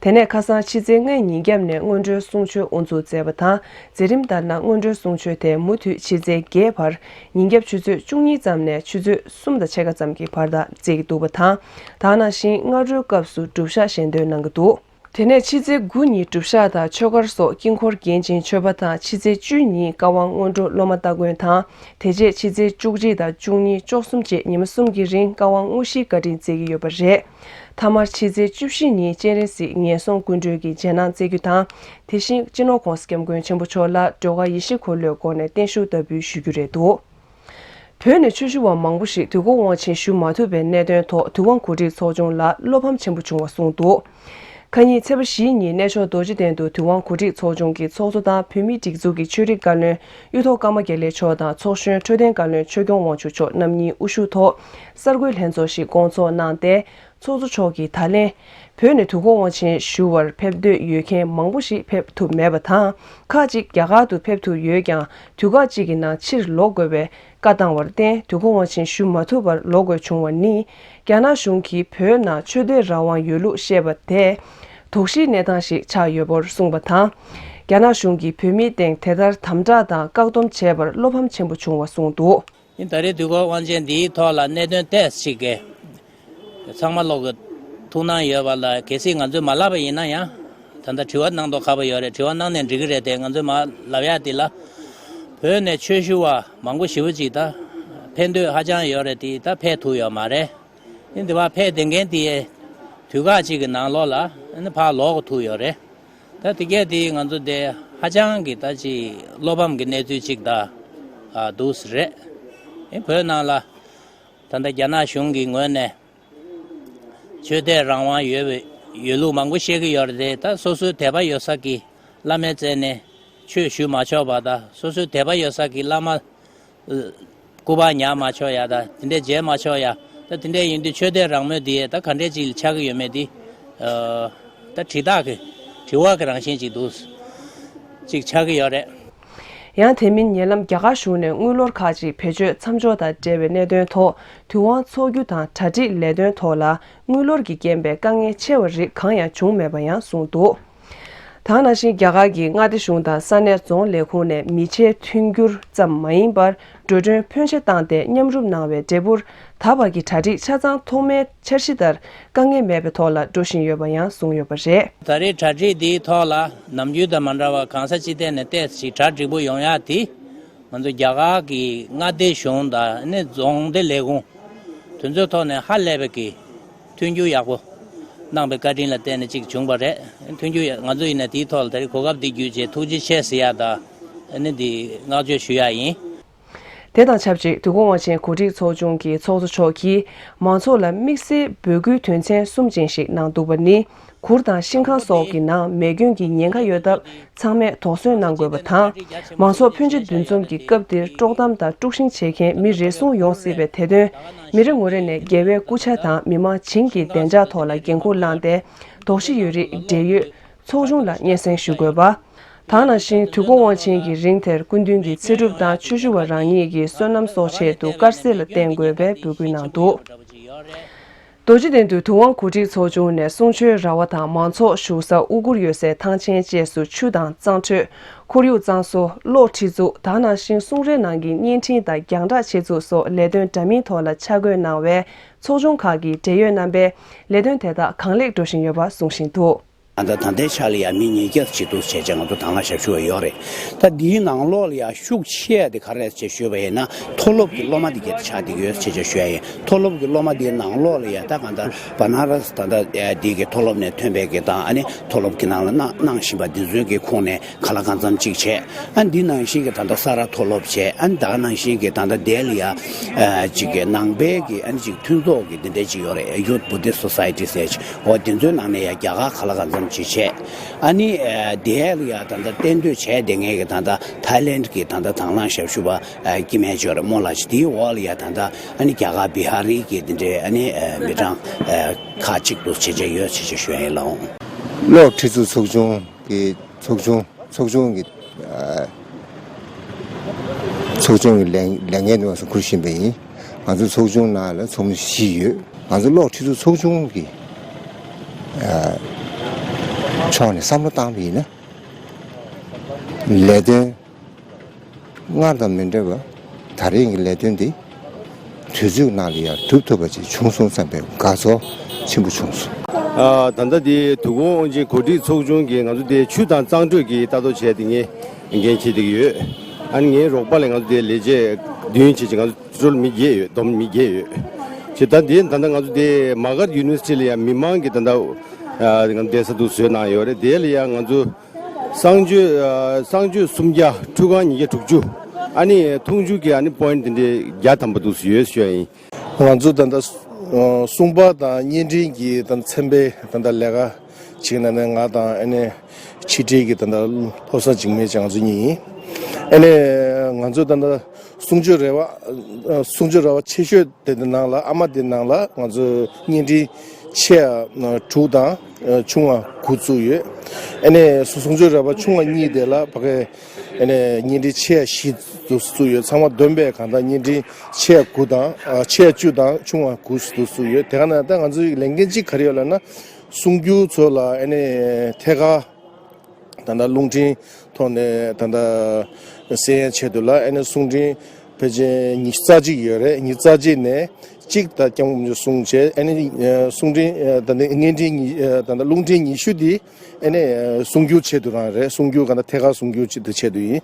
དེ་ནས་ཁ་སང་ཕྱི་ཚེས་ལྔའི་ཉིན་རྒྱབ་ནས་སྔོན་འགྲོའི་གསུང་ཆོས་དབུ་འཛུགས་མཛད་པ་དང་། མཛད་རིམ་ལྟར་ན་སྔོན་འགྲོའི་གསུང་ཆོས་དེ་མུ་མཐུད་ཕྱི་ཚེས་བརྒྱད་བར་ཉིན་རྒྱབ་ཆུ་ཚོད་བཅུ་གཉིས་ཙམ་ནས་ཆུ་ཚོད་གསུམ་དང་ཕྱེད་ཀ་ཙམ་གྱི་བར་དུ་མཛད་ཀྱི་འདུག་པ་དང་། དེ་ནང་བཞིན་སྔ་དྲོའི་སྐབས་སུ་སྒྲུབ་ཞག་ཞལ་འདོན་གནང་གི་འདུག་དེ་ནས་ཕྱི་ཚེས་དགུ་ཉིན་སྒྲུབ་ཞག་དང་ཆོས་སྒར་སོགས་དཀྱིལ་འཁོར་རྒྱན་ཅན་མཆོད་པ་དང་། ཕྱི་ཚེས་བཅུ་ཉིན་བཀའ་དབང་སྔོན་འགྲོ་སློབ་མ་སྟ་གོན་དང་། དེ་རྗེས་ཕྱི་ཚེས་བཅུ་གཅིག་དང་བཅུ་གཉིས་བཅུ་གསུམ་བཅས་ཉི་མ་གསུམ་གྱི་རིང་བཀའ་དབང་དངོས་གཞིའི་བཀའ་དྲིན་སྩལ་གྱི་ཡོད་པ་རེད། མཐའ་མར་ཕྱི་ཚེས་བཅུ་བཞི་ཉིན་སྤྱན་རས་གཟིགས་ངན་སོང་སྐུ་མགྲོན་གྱི་རྗེས་གནང་སྩལ་རྒྱུ་དང་། དེ་བཞིན་སྤྱི་ནོར་༧གོང་ས་༧སྐྱབས་མགོན་ཆེན་པོ་མཆོག་ལ་སྒྲོལ་དཀར་ཡེ་ཤེས་འཁོར་ལོའི་སྒོ་ནས་བརྟན་བཞུགས་བསྟར་འབུལ་ཞུ་རྒྱུ་རེད་འདུག་བོད་ནས་ཆོས་ཞུ་བ་མང་པོ་ཞིག་དུས་འཁོར་དབང་ཆེན་ཞུ་མ་ཐུབ་པའི་གནད་དོན་ཐོག་དུས་དབང་གོ་སྒྲིག་ཚོགས་ཆུང་ལ་བློ་ཕམ་ཆེན་པོ་བྱུང་བ་གསུངས་འདུག་ཁ་ཉིན་ཚེས་པ་བཞིའི་ཉིན་གནས་མཆོག་རྡོ་རྗེ་གདན་དུ་དུས་དབང་གོ་སྒྲིག་ཚོགས་ཆུང་གི་ཚོགས་གཙོ་དང་བོད་མིའི་སྒྲིག་འཛུགས་ཀྱི་ཆོས་རིག་བཀའ་བློན་གཡུ་ཐོག་ཀརྨ་དགེ་ལེགས་མཆོག་དང་ཚོགས་གཞོན་འཕྲོད་བསྟེན་བཀའ་བློན་ཆོས་སྐྱོང་དབང་ཕྱུག་མཆོག་རྣམ་གཉིས་དབུ་བཞུགས་ཐོག་གསར་འགོད་ལྷན་ཚོགས་ཤིག་བསྐོང་ཚོགས་གནང་སྟེ། ཚོགས་གཙོ་མཆོག་གིས་ད་ལན། བོད་ནས་དུས་འཁོར་དབང་ཆེན་ཞུ་བར་ཕེབས་འདོད་ཡོད་མཁན་མང་པོ་ཞིག་ཕེབས་ཐུབ་མེད་པ་དང་། ཁག་ཅིག་རྒྱ་གར་དུ་ཕེབས་ཐུབ་ཡོད་ཀྱང་། དུས་བཀག་ཅིག་གི་ནང་ཕྱིར་ལོག་དགོས་པའི་བཀའ་བཏང་བར་བརྟེན། དུས་འཁོར་དབང་ཆེན་ཞུ་མ་ཐུབ་པར་ལོག་དགོས་བྱུང་བ་ནི། རྒྱ་ནག་གཞུང་གིས་བོད་ནང་ཆོས་དད་རང་དབང་ཡོད་ལུགས་བཤད་པ་དེ། དོགས་གཞིའི་གནས་སྟངས་ཤིག་ཆགས་ཡོད་པར་གསུངས་པ་དང་། རྒྱ་ནག་གཞུང་གིས་བོད་མིའི་སྟེང་དེ་ལྟར་དམ་དྲག་དང་བཀག་སྡོམ་བྱས་པར་བློ་ཕམ་ཆེན་པོ་བྱུང་བ་གསུངས་འདུག་ཨིན། ད་རེས་དུས་འཁོར་དབང་ཆེན་འདིའི་ཐོག་ལ་གནད་དོན་ཏོག་ཙམ་ཞིག་གི་ཚང་མ་ལོག་གི་ཐུགས་སྣང་ཡོད་པ་ལ། གལ་སྲིད་ང་ཚོས་མ་ལབ་པ་ཡིན་ན་ཡང་། ད་ལྟ་དྲི་བ་གནང་མདོག་ཁ་པོ་ཡོད་རེད། དྲི་བ་གནང་ནས་འགྲིག་གི་རེད་དེ། ང་ཚོས་མ་ལབ་ཡག་འདི་ལ། བོད་ནས་ཆོས་ཞུ་བ་མང་པོ་ཞེ་པོ་ཅིག་ད་ཕེབས་འདོད་ཧ་ཅང་ཡོད་རེད་དེ། ད་ཕེབས་ཐུབ་ཡོད་མ་རེད། ཨིན། འདི་བ་ཕེབས་བསྡད་མཁན་དེ་དུས་བཀག་ཅིག་གི་ནང་ལོགས་ལ་ཨིན། ཕར་ལོག་ཐུབ་ཡོད་རེད། ད་དེ་གས་དེ་ང་ཚོ་དེ་ཧ་ཅང་གི་ད་ཅིག་བློ་ཕམ་གྱི་གནས་ཚུལ་ཅིག་ད་ཨ་འདུག་སེ་རེད། ཨེ། བོད་ནང་ལ་ད་ལྟ་རྒྱ་ནག་གཞུང་གི་ངོས་ནས་ཆོས་དད་རང་དབང་ཡོད་པའི་ཡོད་ལུགས་མང་པོ་བཤད་ཀྱི་ཡོད་རེད་དེ། ད་སོ་སོའི་དད་པ་ཡོད་ས་གི་བླ་མའི་རྩ་ནས་ཆོས་ཞུ་མ་ཆོག་པ་དང་། སོ་སོའི་དད་པ་ཡོད་ས་གི་བླ་མ་སྐུ་པར་ཉར་མ་ཆོག་ཡ་དང་། དེ་འདྲའི་མཇལ་མ་ཆོག་ཡ། ད་དེ་འདྲའི་ཡིན་དུས་ཆོས་དད་རང་མོས་དེ་ད་ག་འདྲའི་ཅིག་ཆགས་ཀྱི་ཡོད་མེད་དེ། ཨ། ད་དྲི་རྟགས་ཀྱི་དྲི་བ་གི་རང་བཞིན་ཅིག་འདུག་ཅིག་ཆགས་ཀྱི་ཡོད་རེད། ཡང་དེ་མིན་ཉེ་ལམ་རྒྱ་གར་གཞུང་ནས་དངུལ་ལོར་ཁག་ཅིག་བེད་སྤྱོད་མཚམས་འཇོག་དང་འབྲེལ་བའི་གནད་དོན་ཐོག་དུས་དབང་འཚོགས་རྒྱུ་དང་གྲ་སྒྲིག་ལས་དོན་ཐོག་ལ་དངུལ་ལོར་གྱི་རྐྱེན་པས་དཀའ་ངལ་ཆེ་བ་རིགས་གང་ཡང་བྱུང་མེད་པ་ཡང་གསུངས་འདུག་ད་ག་ནང་བཞིན་རྒྱ་གར་གྱི་མངའ་སྡེ་གཞུང་དང་ས་གནས་རྫོང་ལས་ཁུངས་ནས་མི་ཆའི་མཐུན་འགྱུར་ཙམ་མ་ཡིན་པར། འགྲོ་གྲོན་ཕོན་ཆེ་བཏང་སྟེ་མཉམ་རུབ་གནང་བའི་འབྲས་བུར། ད་བར་གྱི་གྲ་སྒྲིག་ཆ་ཚང་ཐོག་མའི་འཆར་གཞི་ལྟར་དཀའ་ངལ་མེད་པའི་ཐོག་ལ་འགྲོ་བཞིན་ཡོད་པ་ཡང་གསུངས་ཡོད་པ་རེད། ད་རེས་གྲ་སྒྲིག་འདིའི་ཐོག་ལ་ནམ་རྒྱུན་དང་མ་འདྲ་བར་གང་ས་ཅི་ཐད་ནས་ཏོག་ཙམ་གྲ་སྒྲིག་པོ་ཡོང་ཡག་དེ། ང་ཚོ་རྒྱ་གར་གྱི་མངའ་སྡེ་གཞུང་དང་ནི་རྫོང་སྡེ་ལས་ཁུངས་དེ་ཚོའི་ཐོག་ནས་ཧ་ལས་པའི་གི་མཐུན་འགྱུར་ཡག་པོ་གནང་བའི་བཀའ་དྲིན་ལ་བརྟེན་ནས་ཅིག་བྱུང་བ་རེད། མཐུན་འགྱུར་ཡག་ང་ཚོ་ཡིན་ན་དེའི་ཐོག་ལ་ད་རེས་གོ་སྐབས་འདི་བརྒྱུད་བྱས་ཐུགས་རྗེ་ཆེ་ཟེར་ཡག་དང་། ཨ་ནི་འདི་བསྔགས་བརྗོད་ཞུ་ཡག་ཡིན། དེ་དང་ཆབས་ཅིག་དུས་འཁོར་དབང་ཆེན་གོ་སྒྲིག་ཚོགས་ཆུང་གི་ཚོགས་གཙོ་མཆོག་གིས་མང་ཚོགས་ལ་དམིགས་བསལ་འབོད་སྐུལ་དོན་ཚན་གསུམ་ཅན་ཞིག་གནང་འདུག་པ་ནི། གུར་དང་ཤིང་ཁང་སོགས་ཀྱི་ནང་མེ་སྐྱོན་གྱི་ཉེན་ཁ་ཡོད་སྟབས། ཚང་མས་དོགས་ཟོན་གནང་དགོས་པ་དང་། མང་ཚོགས་ཕོན་ཆེ་འདུ་འཛོམས་ཀྱི་སྐབས་འདིར་དཀྲོག་གཏམ་དང་དཀྲུག་ཤིང་བྱེད་མཁན་མི་རེ་ཟུང་ཡོང་སྲིད་པས། དེ་དོན་མི་རེ་ངོ་རེ་ནས་རྒྱལ་བའི་སྐུ་ཕྱྭ་དང་མི་མང་བྱིངས་ཀྱི་བདེ་འཇགས་ཐོག་ལ་འགན་ཁུར་བླངས་ཏེ། དོགས་གཞི་ཡོད་རིགས་འབྲེལ་ཡོད་ཚོགས་ཆུང་ལ་སྙན་སེང་ཞུ་དགོས་པ། ད་ག་ནང་བཞིན་དུས་འཁོར་དབང་ཆེན་གྱི་རིང་དེར་སྐུ་མདུན་གྱི་ཚེ་སྒྲུབ་དང་ཆོས་ཞུ་བ་རང་ཉིད་ཀྱི་བསོད་ནམས་གསོག་ཆེད་དུ་དཀར་ཟས་ལ་བརྟེན་དགོས་པའི་འབོད་སྐུལ་གནང་འདུག་རྡོ་རྗེ་གདན་དུ་དུས་དབང་གོ་སྒྲིག་ཚོགས་ཆུང་ནས་གསུང་ཆོས་ར་བ་དང་མང་ཚོགས་བཞུགས་ས་དབུ་གུར་ཡོད་སའི་ཐང་ཆེན་བཅས་སུ་ཆུ་དང་གཙང་འཕྲོད། ཁོར་ཡུག་གཙང་བཟོ། གློག་ཁྲི་ཚུགས། ད་ག་ནང་བཞིན་གསུང་རའི་ནང་གི་བརྙན་འཕྲིན་དང་རྒྱང་བསྒྲགས་ཆེད་འཛུགས་སོགས་ལས་དོན་འདྲ་མིན་ཐོག་ལ་ཆ་བགོས་གནང་བས། ཚོགས་ཆུང་ཁག་གི་འབྲེལ་ཡོད་རྣམ་པས་ལས་དོན་དེ་དག་གང་ལེགས་འགྲོ་བཞིན་ཡོད་པ་གསུང་བཞིན་འདུག་ད་ལྟ་ད་ལྟའི་ཆ་ལ་ཡང་མི་ཉིས་བརྒྱ་ཅིག་འདུག་བྱས་བྱས་ང་ཚོ་དང་བླངས་ཞབས་ཞུ་བ་ཡོད་རེད། ད་འདིའི་ནང་ལོགས་ལ་ཡང་ཤུགས་ཆེ་ཡ་དེ་ག་རེ་རེད་ཅེས་ཞུས་པ་ཡིན་ན། མཐོ་སློབ་ཀྱི་སློབ་མ་དེ་གས་ཆགས་བསྡད་ཡོད་ཅེས་ཅེས་ཞུ་ཡ་ཡིན། མཐོ་སློབ་ཀྱི་སློབ་མ་དེའི་ནང་ལོགས་ལ་ཡང་ད་གང་ལྟར་བ་ན་ར་སི་ད་ལྟ་འདི་གི་མཐོ་སློབ་ནས་ཐོན་པའི་གི་དང་། ཨ་ནི་མཐོ་སློབ་ཀྱི་ནང་ལ་གནང་གནང་བཞིན་པ་འདི་ཚོའི་གི་ཁོངས་ནས་གང་ལ་གང་འཚམ་ཅིག་བྱས། ཨ་ནི་འདི་ནང་བཞིན་གྱི་ད་ལྟ་ས་རཱ་མཐོ་སློབ་བྱས། ཨ་ནི་ད་ག་ནང་བཞིན་གྱི་ད་ལྟ་དེ་ལ་ཡ་ཨ་ཅིག་གི་ནང་པའི་གི་ཨ་ནི་ཅིག་མཐུན་ཚོགས་ཀྱི་འདི་འདྲ་ཅིག་ཡོད་རེད། Youth Buddhist Society ཟེར་ཅིག་འོ་དེ་ཚོའི་ནང་ནས་ཡ་རྒྱ་གར་གང་ལ་གང་འཚམ་ཅིག་བྱས། ཨ་ནི་ཨ་དེ་ལ་ཡ་ད་ལྟ་གཏན་སྡོད་བྱས་བསྡད་མཁན་གྱི་ད་ལྟ་ཐའི་ལེནཌ་གི་ད་ལྟ་དང་བླངས་ཞབས་ཞུ་བ་ཨ་སྐྱེ་དམན་ཅིག་ཡོད་རེད་མོ། ལགས་ཀྱི་དེའི་འོག་ལ་ཡ་ད་ལྟ་ཨ་ནི་རྒྱ་གར་བི་ཧ་རི་གི་འདི་འདྲའི་ཨ་ནི་ཨ་མི་གྲངས་ཨ་ཁག་ཅིག་ཏུ་བྱས་བྱས་ཡོད་ཅེས་ཅེས་ཞུ་ཡ་ཡིན་ལགས། གློག་ཁྲི་ཚོ་ཚོགས་ཆུང་གི་ཚོགས་ཆུང་ཚོགས་ཆུང་གི་ཨ་ཚོགས་ཆུང་གི་ལས་ལས་འགན་དུ་ང་ཚོ་འཁུར་བཞིན་པ་ཡིན། ང་ཚོ་ཚོགས་ཆུང་ནང་ལ་ཚོགས་མི་བཞི་ཡོད། ང་ཚོ་གློག་ཁྲི་ཚོ་ཚོགས་ཆུང་གི་ཨ་ཕྱོགས་ནས་བསམ་བློ་བཏང་བ་ཡིན་ན། ལས་དོན་སྔར་དང་མི་འདྲ་བ། ད་རིང་གི་ལས་དོན་འདི་དུས་ཚོད་ནང་ལ་ཡང་སྒྲུབ་ཐུབ་པ་ཅིག་བྱུང་སོང་བསམ་པའི་དགའ་ཚོར་ཆེན་པོ་བྱུང་སོང་། ཨ། ད་ལྟ་དེ་དུས་འཁོར་དབང་ཆེན་གོ་སྒྲིག་ཚོགས་ཆུང་གིས་ང་ཚོ་དེ་ཆུ་དང་གཙང་དྲོད་ཀྱི་ལྟ་རྟོག་བྱས་ཏེ་ངས་འགན་འཁྱེར་བསྡད་ཀྱི་ཡོད། ཨ་ནི་ངའི་རོགས་པ་ལ་ང་ཚོ་དེ་ལས་བྱེད་བདུན་བྱས་ཅིག་ང་ཚོ་ཊོ་ཊལ་མི་བརྒྱད་ཡོད། བསྡོམས་མི་བརྒྱད་ཡོད། བྱས་ད་དེ་ད་ལྟ་ང་ཚོ་དེ་མ་གྷར་ཡུ་ནི་ཝར་སི་ཊི་ལ་ཡང་མི་མང་གི་ད་ལྟ་ཨ་ང་ཚོ་གདན་ས་འདུག་བཟོས་གནང་ཡོད་རེད། དེ་ལ་ཡང་ང་ཚོ་གསང་སྤྱོད་ཨ་གསང་སྤྱོད་སུམ་བརྒྱ། ཁྲུས་ཁང་ཉིས་བརྒྱ་དྲུག་ཅུ། ཨ་ནི་འཐུང་ཆུ་གི་ཨ་ནི་པོ་ཡིན་ཊི་དེ་འདྲའི་བརྒྱ་ཐམ་པ་འདུག་ཡོད་ཞུ་ཡ་ཡིན། ང་ཚོ་ད་ལྟ་ཨ་སྲུང་འཕར་དང་བརྙན་འཕྲིན་གྱི་ད་ཚན་པའི་ད་ལྟ་ལས་ཀ་བྱེད་ནང་ནས་ང་དང་ཨ་ནི་ཕྱི་དྲིལ་གྱི་ད་ལྟ་བློ་བཟང་འཇིགས་མེད་ཅན་ང་ཚོ་གཉིས་ཡིན། ཨ་ནི་ང་ཚོ་ད་ལྟ་གསུང་ཆོས་རེ་བ་ཨ་གསུང་ཆོས་རེ་བ་ཆེ་ཤོས་དེ་དེ་ནང་ལ་ཨ་མ་དེ་ནང་ལ་ང་ཚོ་བརྙན་འཕྲིན་ཆེ་ཡ་དྲུག་དང་ཨ་ཆུང་བ་དགུ་བཙུགས་ཡོད། ཨ་ནི་གསུང་ཆོས་རེ་བ་ཆུང་བ་གཉིས་དེ་ལ་ཕ་གི་ཨ་ནི་བརྙན་འཕྲིན་ཆེ་ཡ་བཞི་དུ་བཙུགས་ཡོད། ཚང་མ་བསྡོམས་པས་གང་ལྟར་བརྙན་འཕྲིན་ཆེ་ཡ་དགུ་དང་ཨ་ཆེ་ཡ་བཅུ་དང་ཆུང་བ་དགུ་དུ་བཙུགས་ཡོད། དེ་ག་ན་ད་ང་ཚོའི་ལས་འགན་གཅིག་ག་རེ་ཡོད་ལབ་ན། གསུང་སྒྱུར་ཚོ་ལ་ཨ་ནི་ཐད་ཀར་ད་ལྟ་རླུང་འཕྲིན་ཐོག་ནས་ད་ལྟ་གསན་ཡས་ཆེད་དུ་ལ་ཨ་ནི་གསུང་འཕྲིན་ཕལ་ཆེར་ཉི་ཤུ་རྩ་གཅིག་ཡོད་རེད། ཉི་ཤུ་རྩ་གཅིག་ནས་གཅིག་ད་སྐྱབས་མགོན་གསུང་བྱས། ཨ་ནི་གསུང་འཕྲིན་ད་ལྟ་བརྙན་འཕྲིན་ཉི་ད་ལྟ་རླུང་འཕྲིན་ཉི་ཤུ་འདི་ཨ་ནི་གསུང་སྒྱུར་ཆེད་དུ་རང་རེད། གསུང་སྒྱུར་ག་ད་ཐད་ཀར་གསུང་སྒྱུར་ཆེད་དུ་ཆེད་དུ་ཡིན།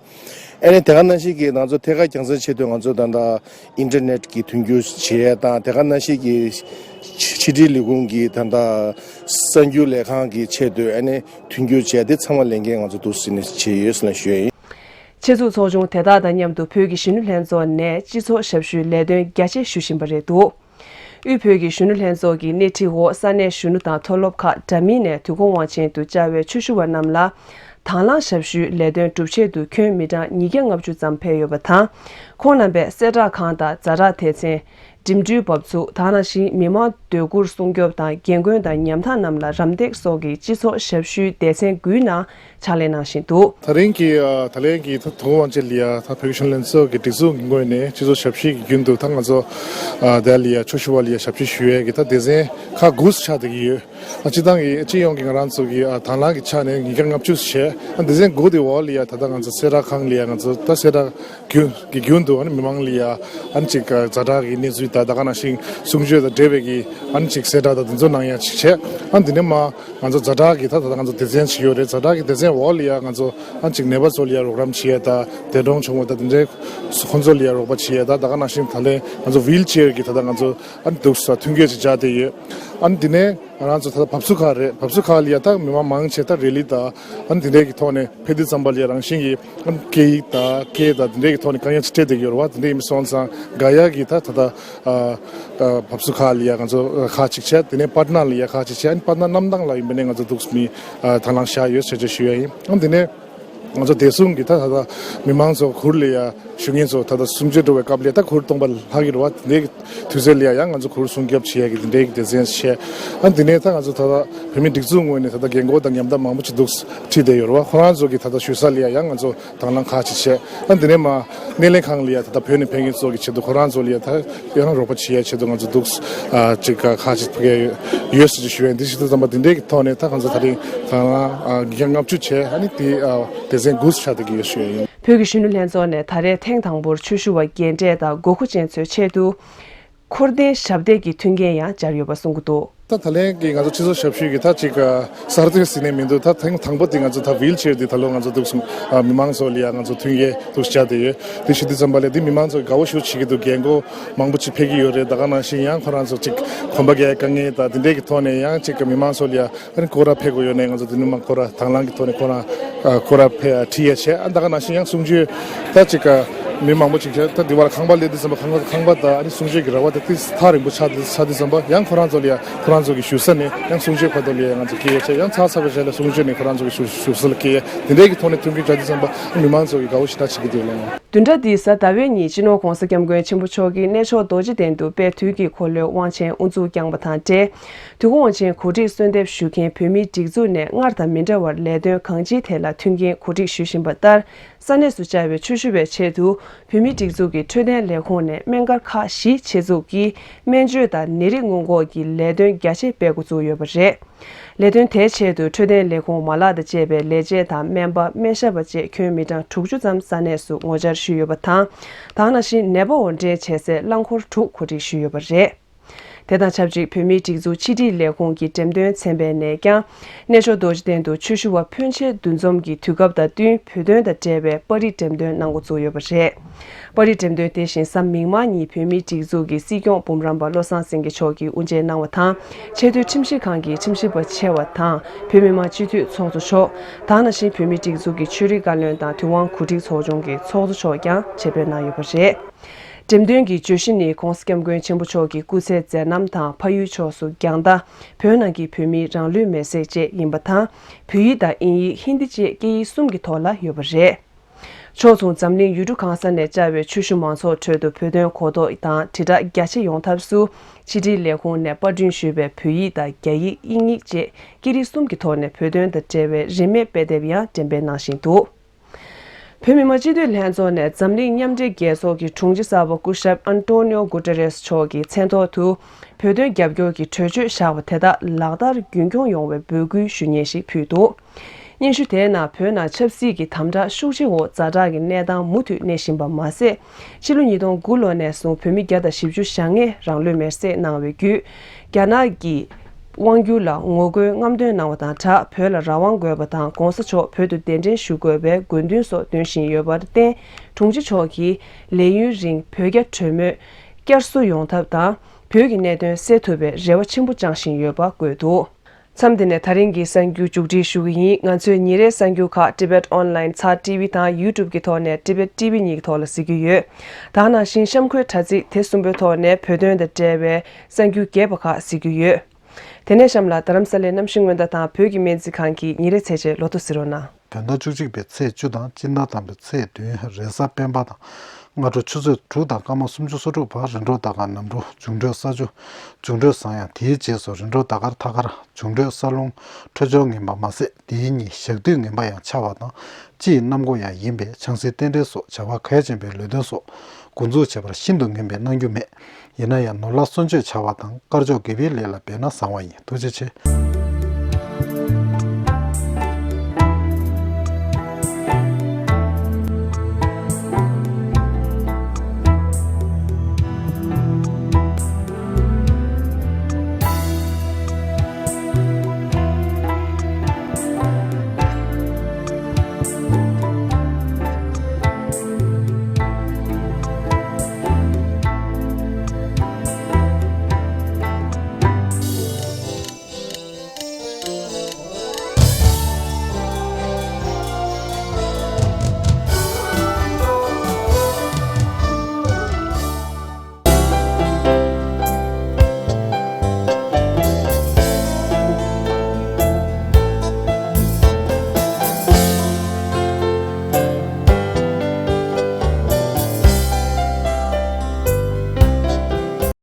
ཨ་ནི་དེ་ག་ནང་བཞིན་གྱི་ང་ཚོ་ཐད་ཀར་རྒྱང་སྲིང་ཆེད་དུ་ང་ཚོ་ད་ལྟ་ཨིན་ཊར་ནེཊ་གི་མཐུན་འགྱུར་བྱེད་ཡས་དང་། དེ་ག་ནང་བཞིན་གྱི་ཕྱི་ཕྱི་དྲིལ་ལས་ཁུངས་ཀྱི་ད་ལྟ་གསར་འགྱུར་ལས་ཁང་གི་ཆེད་དུ་ཨ་ནི་མཐུན་འགྱུར་བྱས་ཏེ་ཚང་མ་ལས་འགན་ང་ཚོ་འདུག་སེ་ནས་བྱས་ཡོད་ཟེར་ནས་ཞུ་ཡ་ཡིན། ཆེད་འཛུགས་ཚོགས་ཆུང་དེ་དག་དང་མཉམ་དུ་བོད་ཀྱི་གཞོན་ནུ་ལྷན་ཚོགས་ནས་སྤྱི་ཚོགས་ཞབས་ཞུའི་ལས་དོན་རྒྱ་ཆེ་ཞུ་བཞིན་པ་རེད་འདུག་དབུས་བོད་ཀྱི་གཞོན་ནུ་ལྷན་ཚོགས་ཀྱི་སྣེ་ཁྲིད་འོག་ས་གནས་གཞོན་ནུ་དང་མཐོ་སློབ་ཁག་འདྲ་མིན་ནས་དུས་འཁོར་དབང་ཆེན་དུ་བཅར་བའི་ཆོས་ཞུ་བ་རྣམས་ལ་དང་བླངས་ཞབས་ཞུའི་ལས་དོན་སྒྲུབ་ཆེད་དུ་ཁྱོན་མི་གྲངས་ཉིས་བརྒྱ་ལྔ་བཅུ་ཙམ་ཕེབས་ཡོད་པ་དང་། ཁོང་རྣམ་པས་གསལ་བསྒྲགས་ཁང་དང་ཛ་དྲག་སྡེ་ཚན། འགྲིམ་འགྲུལ་འབབ་ཚུགས། དེ་ནང་བཞིན་མི་མང་སྡོད་གུར་སྲུང་སྐྱོབ་དང་རྒན་རྒོན་དང་ཉམ་ཐག་རྣམས་ལ་རམ་འདེགས་སོགས་ཀྱི་སྤྱི་ཚོགས་ཞབས་ཞུའི་སྡེ་ཚན་དགུའི་ནང་ཕྱག་ལས་གནང་བཞིན་འདུག་ད་རིང་གི་ཨ་ད་ལན་གྱི་ད་དུས་འཁོར་དབང་ཆེན་ལ་ཡ་ད་བོད་ཀྱི་གཞོན་ནུ་ལྷན་ཚོགས་ཀྱི་སྒྲིག་འཛུགས་ཀྱི་ངོས་ནས་སྤྱི་ཚོགས་ཞབས་ཞུའི་གི་རྒྱུན་དུ་ད་ང་ཚོ་ཨ་དེ་ལ་ཡ་ཆོས་ཞུ་བ་ལ་ཡ་ཞབས་ཕྱི་ཞུ་ཡས་ཀྱི་ད་སྡེ་ཚན་ཁག་དགུ་ཆགས་བསྡད་ཀྱི་ཡོད། ཨ་སྤྱི་བཏང་གི་སྤྱི་ཡོངས་ཀྱི་ང་རང་ཚོ་གི་ཨ་དང་བླངས་ཀྱི་ཆ་ནས་ཉིས་བརྒྱ་ལྔ་བཅུ་བྱས། ཨ་སྡེ་ཚན་དགུ་དེ་འོག་ལ་ཡ་ད་ལྟ་ང་ཚོ་གསལ་བསྒྲགས་ཁང་ལ་ཡ་ང་ཚོ་ད་གསལ་བསྒྲགས་རྒྱུན་གྱི་རྒྱུན་དུ་ཨ་ནི་མི་མང་ལ་ཡ་ཨ་ནི་ཅིག་ཛ་དྲག་གི་གནས་ཚུལ་དང་། ད་ག་ནང་བཞིན་གསུང་ཆོས་དང་འབྲེལ་བའི་གི་ཨ་ནི་ཅིག་གསལ་བསྒྲགས་དང་དེ་ཚོ་གནང་ཡ་ཅིག་བྱས། ཨ་ནི་དེ་ནས་མ་ང་ཚོ་ཛ་དྲག་གི་ད་ད་ང་ཚོ་སྡེ་ཚན་ཅིག་ཡོད་རེད། ཛ་དྲག་གི་སྡེ་ཚན་འོག་ལ་ཡ་ང་ཚོ་ཨ་ནི་ཅིག་ནད་པ་ཚོ་ལ་ཡ་རོགས་རམ་བྱེད་ཡ་དང་། འདས་གྲོངས་བྱུང་བ་དང་དེ་འདྲའི་ཁོང་ཚོ་ལ་ཡ་རོགས་པ་བྱེད་ཡ་དང་། ད་ག་ནང་བཞིན་ད་ལན་ང་ཚོ་ཝིལ་ཅེར་གི་ད་ད་ང་ཚོ་ཨ་ནི་འདུག་ས་མཐུན་རྐྱེན་ཅིག་སྦྱར་བསྡད་ཡོད། ཨ་ནི་དེ་ནས་ང་རང་ཚོ་ད་ལྟ་བབས་ཚུགས་ཁག་རེད། བབས་ཚུགས་ཁག་ལ་ཡ་ད་མི་མང་མང་ཆེ་ད་རེ་ལི་དང་ཨ་ནི་དེ་འདྲའི་གི་ཐོག་ནས་ཕེབས་དུས་ཙམ་པ་ལ་ཡ་རང་བཞིན་གྱི་ཨ་ནི་སྐད་ཡིག་དང་སྐད་དང་དེ་འདྲའི་གི་ཐོག་ནས་དཀའ་ངལ་ཅིག་འཕྲད་བསྡད་ཀྱི་ཡོད་རེད་བ། དེ་འདྲ་ཡིན་སོང་ཙང་ག་ཡ་གི་ད་ད་ལྟ་ཨ་ཨ་བབས་ཚུགས་ཁག་ལ་ཡ་ང་ཚོ་ཁག་ཅིག་བྱས། དེ་ནས་པཊ་ན་ལ་ཡ་ཁག་ཅིག་བྱས། ཨ་ནི་པཊ་ན་གནམ་ཐང་ལ་ཡིན་པ་ནས་ང་ཚོ་འདུག་སེ་མི་ཨ་དང་བླངས་བཞག་ཡོད་ཟེར་ཅིག་ཞུ་ཡ་ཡིན། ཨ་ནི་དེ་ནས། ང་ཚོ་བདེ་སྲུང་གི་ད་ད་ལྟ་མི་མང་ཚོ་གུར་ལ་ཡ་བཞུགས་མཁན་ཚོ་ད་ལྟ་གསུང་ཆོས་འགྲོ་བའི་སྐབས་ལ་ད་གུར་སྟོང་པ་ལྷག་གི་རེད་བ། དེ་འདྲའི་དུས་ཚོད་ལ་ཡ་ཡང་ང་ཚོ་གུར་སྲུང་སྐྱོབ་བྱེད་ཡ་གི་དེ་འདྲའི་གི་སྡེ་ཚན་བྱས། ཨ་དེ་ནས་ད་ང་ཚོ་ད་ལྟ་བོད་མིའི་སྒྲིག་འཛུགས་ངོས་ནས་ད་ལྟ་རྒན་གོག་དང་ཉམ་ཐག་མང་པོ་ཅིག་འདུག་ཁྲིད་བསྡད་ཡོད་རེད་བ། ཁོ་རང་ཚོ་གི་ད་ལྟ་བཞུགས་ས་ལ་ཡ་ཡང་ང་ཚོ་དང་བླངས་ཁག་ཅིག་བྱས། ཨ་དེ་ནས་མ་སྣེ་ལེན་ཁང་ལ་ཡ་ད་ལྟ་བོད་ནས་ཕེབས་མཁན་ཚོ་གི་ཆེད་དུ་ཁོ་རང་ཚོ་ལ་ཡ་ད་ཡང་རོགས་པ་བྱེད་ཡ་ཆེད་དུ་ང་ཚོ་འདུག་ཨ་ཅིག་ཁག་ཅིག་ཕུལ་གྱི་ཡོད་ཟེར་ཅིག་ཞུ་ཡ་ཡིན། འདི་ཞུ་དུས་ཙམ་པ་འདི་འདྲའི་གི་ཐོག་ནས་ད་ང་ཚོ་ད་རིང་ད་ང་ཉིས་བརྒྱ་ལྔ་བཅུ་བྱས། ཨ་ནི་དེ་ཨ་སྡེ་ཚན་དགུ་ཆགས་བསྡད་ཀྱི་ཡོད་ཞུ་ཡ་ཡིན། བོད་ཀྱི་གཞོན་ནུ་ལྷན་ཚོགས་ནས་ད་རེས་ཐེངས་དང་པོར་ཆོས་ཞུ་བ་རྒན་གྲས་དང་དགོས་མཁོ་ཅན་ཚོའི་ཆེད་དུ་འཁོར་ལྡན་ཞབས་སྟེགས་ཀྱི་མཐུན་རྐྱེན་ཡང་སྦྱར་ཡོད་པ་གསུང་གི་འདུག་ད་ད་ལན་གྱི་ང་ཚོ་སྤྱི་ཚོགས་ཞབས་ཞུའི་གི་ད་ཅིག་གསར་གཏོད་ཟེར་ནས་མི་འདུག་ད་ཐེངས་དང་པོ་དེ་ང་ཚོ་ད་ཝིལ་ཅེར་དེ་ད་ལོ་ང་ཚོ་འདུག་སེ་མི་མང་ཚོ་ལ་ཡ་ང་ཚོ་མཐུན་རྐྱེན་འདུག་སེ་སྦྱར་བསྡད་ཡོད། དེ་ཞུ་དུས་ཙམ་པ་ལ་དེ་མི་མང་ཚོ་དགའ་བོ་ཞེ་པོ་བྱེད་ཀྱི་འདུག་རྒན་གོག་མང་པོ་ཅིག་ཕེབས་ཀྱི་ཡོད་རེད། ད་ག་ནང་བཞིན་ཡང་ཁོ་རང་ཚོ་ཅིག་གོམ་པ་རྒྱག་དཀའ་ངལ་དང་དེ་འདྲའི་གི་ཐོག་ནས་ཡང་ཅིག་མི་མང་ཚོ་ལ་ཡ་ཨ་ནི་སྐོར་ར་ཕེབས་དགོས་ཡོད་ནས་ང་ཚོ་དེ་ནས་མ་སྐོར་ར་དང་བླངས་ཀྱི་ཐོག་ནས་ཁོ་རང་ཨ་སྐོར་ར་ཕེབས་ཁྲིད་ཡ་བྱས། ཨ་ད་ག་ནང་བཞིན་ཡང་གསུང་ཆོས་ད་ཅིག་མི་མང་པོ་ཅིག་བྱས། ད་འདི་བར་ཁང་པ་སླེབས་དུས་ཙམ་པ་ཁང་པ་ཁང་པ་དང་ཨ་ནི་གསུང་ཆོས་ཀྱི་ར་བ་དེ་ཏིས་ཐག་རིང་པོ་ཆགས་དུས་ཆགས་དུས་ཙམ་པ་ཡང་ཁོ་རང་ཚོ་ལ་ཡ་ཁོ་རང་ཚོ་གི་བཞུགས་ས་ནས་ཡང་གསུང་ཆོས་ཁ་ཐོག་ལ་ཡ་ང་ཚོ་སྐྱེལ་ཡ་བྱས། ཡང་ཚར་ཚར་བའི་རྗེས་ལ་གསུང་ཆོས་ནས་ཁོ་རང་ཚོ་གི་བཞུགས་བཞུགས་ས་ལ་སྐྱེལ་ཡ་དེ་འདྲའི་གི་ཐོག་ནས་མཐུན་རྐྱེན་སྦྱར་དུས་ཙམ་པ་མི་མང་ཚོ་གི་དགའ་བོ་ཞེ་དྲག་བྱེད་ཀྱི་འདུག་ལགས། བདུན་ཕྲག་འདིའི་གཟའ་ཟླ་བའི་ཉིན་སྤྱི་ནོར་༧གོང་ས་༧སྐྱབས་མགོན་ཆེན་པོ་མཆོག་གིས་གནས་མཆོག་རྡོ་རྗེ་གདན་དུ་དཔལ་དུས་ཀྱི་འཁོར་ལོའི་དབང་ཆེན་དབུ་འཛུགས་བསྐྱངས་པ་དང་འབྲེལ། དུས་འཁོར་དབང་ཆེན་གོ་སྒྲིག་གསོལ་འདེབས་ཞུ་མཁན་བོད་མིའི་སྒྲིག་འཛུགས་ནས་སྔར་དང་མི་འདྲ་བར་ལས་དོན་གང་ཅིའི་ཐད་ལ་མཐུན་རྐྱེན་གོ་སྒྲིག་ཞུ་བཞིན་པ་ལྟར། ས་གནས་སུ་བཅར་བའི་ཆོས་ཞུ་བའི་ཆེད་དུ་བོད་མིའི་སྒྲིག་འཛུགས་ཀྱི་འཕྲོད་བསྟེན་ལས་ཁུངས་ནས་སྨན་སྒར་ཁག་བཞི་ཆེད་འཛུགས་ཀྱིས་སྨན་བཅོས་དང་ནད་རིགས་སྔོན་འགོག་གི་ལས་དོན་རྒྱ་ཆེ་སྤེལ་འགོ་བཙུགས་ཡོད་པ་རེད། ལས་དོན་དེའི་ཆེད་དུ་འཕྲོད་བསྟེན་ལས་ཁུངས་མ་ལག་དང་བཅས་པའི་ལས་བྱེད་དང་སྨན་པ་སྨན་ཞབས་པ་བཅས་ཁྱོན་མི་གྲངས་དྲུག་ཅུ་ཙམ་ས་གནས་སུ་ངོ་བཅར་ཞུས་ཡོད་པ་དང་། དེ་ནང་བཞིན་ནད་པ་འོར་འདྲེན་བྱེད་སའི་རླངས་འཁོར་དྲུག་གོ་སྒྲིག་ཞུས་ཡོད་པ་རེད། དེ་དང་ཆབས་ཅིག་བོད་མིའི་སྒྲིག་འཛུགས་ཕྱི་དྲིལ་ལས་ཁུངས་ཀྱི་འགྲེམས་སྟོན་ཚན་པའི་ནས་ཀྱང་། གནས་མཆོག་རྡོ་རྗེ་གདན་དུ་ཆོས་ཞུ་བ་ཕོན་ཆེ་འདུ་འཛོམས་ཀྱི་དུས་སྐབས་དང་བསྟུན་བོད་དོན་དང་འབྲེལ་བའི་པར་རིས་འགྲེམས་སྟོན་གནང་འགོ་བཙུགས་ཡོད་པ་རེད། པར་རིས་འགྲེམས་སྟོན་དེ་བཞིན་གཟའ་མིག་དམར་ཉིན་བོད་མིའི་སྒྲིག་འཛུགས་ཀྱི་སྲིད་སྐྱོང་འབུམ་རམས་པ་བློ་བཟང་སེང་གེ་མཆོག་གིས་དབུ་འབྱེད་གནང་བ་དང་། ཆེས་མཐོའི་ཁྲིམས་ཞིབ་ཁང་གི་ཁྲིམས་ཞིབ་པ་ཆེ་བ་དང་བོད་མི་མང་སྤྱི་འཐུས་ཚོགས་གཙོ་མཆོག་དང་། ནང་བཞིན་བོད་མིའི་སྒྲིག་འཛུགས་ཀྱི་ཆོས་རིག་བཀའ་བློན་དང་དུས་དབང་གོ་སྒྲིག་ཚོགས་ཆུང་གི་ཚོགས་གཙོ་མཆོག་ཀྱང་ཆེད་ཕེབས་གནང་ཡོད་པ་རེད། འགྲེམས་སྟོན་གྱི་བརྗོད་གཞི་ནི་༧གོང་ས་༧སྐྱབས་མགོན་ཆེན་པོ་མཆོག་གི་སྐུ་ཚེ་མཛད་རྣམ་དང་ཕ་ཡུལ་ཕྱོགས་སུ་རྒྱང་ལྟ། བོད་ནང་གི་བོད་མིའི་རང་ལུས་མེར་སྲེག་བཅས་ཡིན་པ་དང་། བོད་ཡིག་དང་དབྱིན་ཡིག་ཧིན་དི་བཅས་སྐད་ཡིག་གསུམ་གྱི་ཐོག་ལ་ཡོད་པ་རེད། ཕྱོགས་མཚུངས་འཛམ་གླིང་ཡུལ་གྲུ་གང་ས་ནས་བཅར་བའི་ཆོས་ཞུ་མང་ཚོགས་ཁྲོད་དུ་བོད་དོན་གོ་རྟོགས་དང་དྲིལ་བསྒྲགས་རྒྱ་ཆེ་ཡོང་ཐབས་སུ། ཕྱི་དྲིལ་ལས་ཁུངས་ནས་པར་སྐྲུན་ཞུས་པའི་བོད་ཡིག་དང་རྒྱ་ཡིག་དབྱིན་ཡིག་བཅས་སྐད་རིགས་གསུམ་གྱི་ཐོག་ནས་བོད་དོན་དང་འབྲེལ་བའི་རིན་མེད་དཔེ་དེབ་ཡང་འགྲེམས་སྤེལ་གནང་བཞིན་འདུག་བོད་མི་མང་སྤྱི་འཐུས་ལྷན་ཚོགས་ནས་འཛམ་གླིང་མཉམ་འབྲེལ་རྒྱལ་ཚོགས་ཀྱི་དྲུང་ཆེ་གསར་པ་སྐུ་ཞབས་ཨན་ཏོ་ནིའོ་གུ་ཏེ་རེས་མཆོག་གི་མཚན་ཐོག་ཏུ། བོད་དོན་རྒྱབ་སྐྱོར་གྱི་གྲོས་ཆོད་བཞག་པ་དེ་དག་ལག་བསྟར་རྒྱུན་འཁྱོངས་ཡོང་བའི་འབོད་སྐུལ་ཞུ་སྙན་ཞིག་ཕུལ་འདུག་སྙན་ཞུ་དེའི་ནང་བོད་ནང་ཆབ་སྲིད་ཀྱི་དམ་དྲག་ཤུགས་ཆེ་འོག་ཛ་དྲག་གི་གནས་སྟངས་མུ་མཐུད་གནས་བཞིན་པ་མ་ཟད། ཕྱི་ལོ་ཉིས་སྟོང་དགུ་ལོ་ནས་བཟུང་བོད་མི་བརྒྱ་དང་བཞི་བཅུ་ཞེ་ལྔས་རང་ལུས་མེར་སྲེག་གནང་བའི་བརྒྱུད། རྒྱ་ནག་གི་དབང་སྒྱུར་ལ་ངོ་རྒོལ་རྔམ་སྟོན་གནང་བ་དང་སྦྲགས། བོད་ལ་རང་དབང་དགོས་པ་དང་། ྋགོང་ས་མཆོག་བོད་དུ་གདན་འདྲེན་ཞུ་དགོས་པའི་དགོས་འདུན་སོགས་འདོན་བཞིན་ཡོད་པར་བརྟེན། དྲུང་ཆེ་མཆོག་གིས་ལས་ཡུན་རིང་བོད་རྒྱ་གྲོས་མོལ་བསྐྱར་གསོ་ཡོང་ཐབས་དང་། བོད་ཀྱི་གནད་དོན་སེལ་ཐུབ་པའི་རེ་བ་ཆེན་པོ་བཅངས་བཞིན་ཡོད་པ་བཀོད་འདུག་མཚམས་འདི་ནས་ད་རིང་གི་གསར་འགྱུར་མཇུག་སྒྲིལ་ཞུ་གི་ཡིན། ང་ཚོས་ཉིན་རེའི་གསར་འགྱུར་ཁག་Tibet Online ཚར་ཊི་ཝི་དང་YouTube གི་ཐོག་ནས་Tibet T V གཉིས་ཀྱི་ཐོག་ལ་གཟིགས་རྒྱུ་ཡོད། ད་ག་ནང་བཞིན་གཤམ་འཁོད་དྲ་ཚིགས་དེ་གསུམ་པོའི་ཐོག་ནས་བོད་དོན་དང་འབྲེལ་བའི་གསར་འགྱུར་རྒྱས་པ་ཁག་གཟིགས་རྒྱུ་ཡོད། དེ་ནས་གཤམ་ལ་རྡ་རམ་ས་ལའི་གནམ་གཤིས་སྔོན་བརྡ་དང་བོད་ཀྱི་སྨན་རྩིས་ཁང་གི་ཉིན་རེའི་ཚེས་བཅད་ལོ་ཐོ་གཟིགས་རོགས་གནང་། བོད་ཟླ་བཅུ་གཅིག་པའི་ཚེས་བཅུ་དང་སྤྱི་ཟླ་དང་པོའི་ཚེས་བདུན། རེས་གཟའ་སྤེན་པ་དང་སྔ་དྲོ་ཆུ་ཚོད་དྲུག་དང་སྐར་མ་སུམ་ཅུ་སོ་དྲུག་བར་རིམ་གྲོ་ཟླ་སྐར་ནམ་གྲུ་འབྱུང་འཕྲོད་ས་ཆུ། འབྱུང་འཕྲོད་བཟང་ཡང་དེའི་རྗེས་སུ་རིམ་གྲོ་ཟླ་སྐར་ཐ་སྐར་འབྱུང་འཕྲོད་ས་རླུང་འཕྲོད་སྦྱོར་ངན་པ་མ་ཟད། དེའི་ཉིན་ཞག་དུས་ངན་པ་ཡང་འཆར་བ་དང་། སྤྱི་ཡི་གནམ་སྒོ་ཡང་ཡིན་པས་ཆང་སའི་རྟེན་འབྲེལ་སོགས་བྱ་བ་གལ་ཆེན་པོའི་ལས་དོན་སོགས་འགོ་འཛུགས་བྱེད་པར་ཤིན་ཏུ་ངན་པས་གནང་རྒྱུ་མེད། ཡིན་ན་ཡང་ནོར་ལྷ་གསོལ་མཆོད་བྱ་བ་དང་དཀར་ཕྱོགས་དགེ་བའི་ལས་ལ་འབད་ན་བཟང་བ་ཡིན། ཐུགས་རྗེ་ཆེ།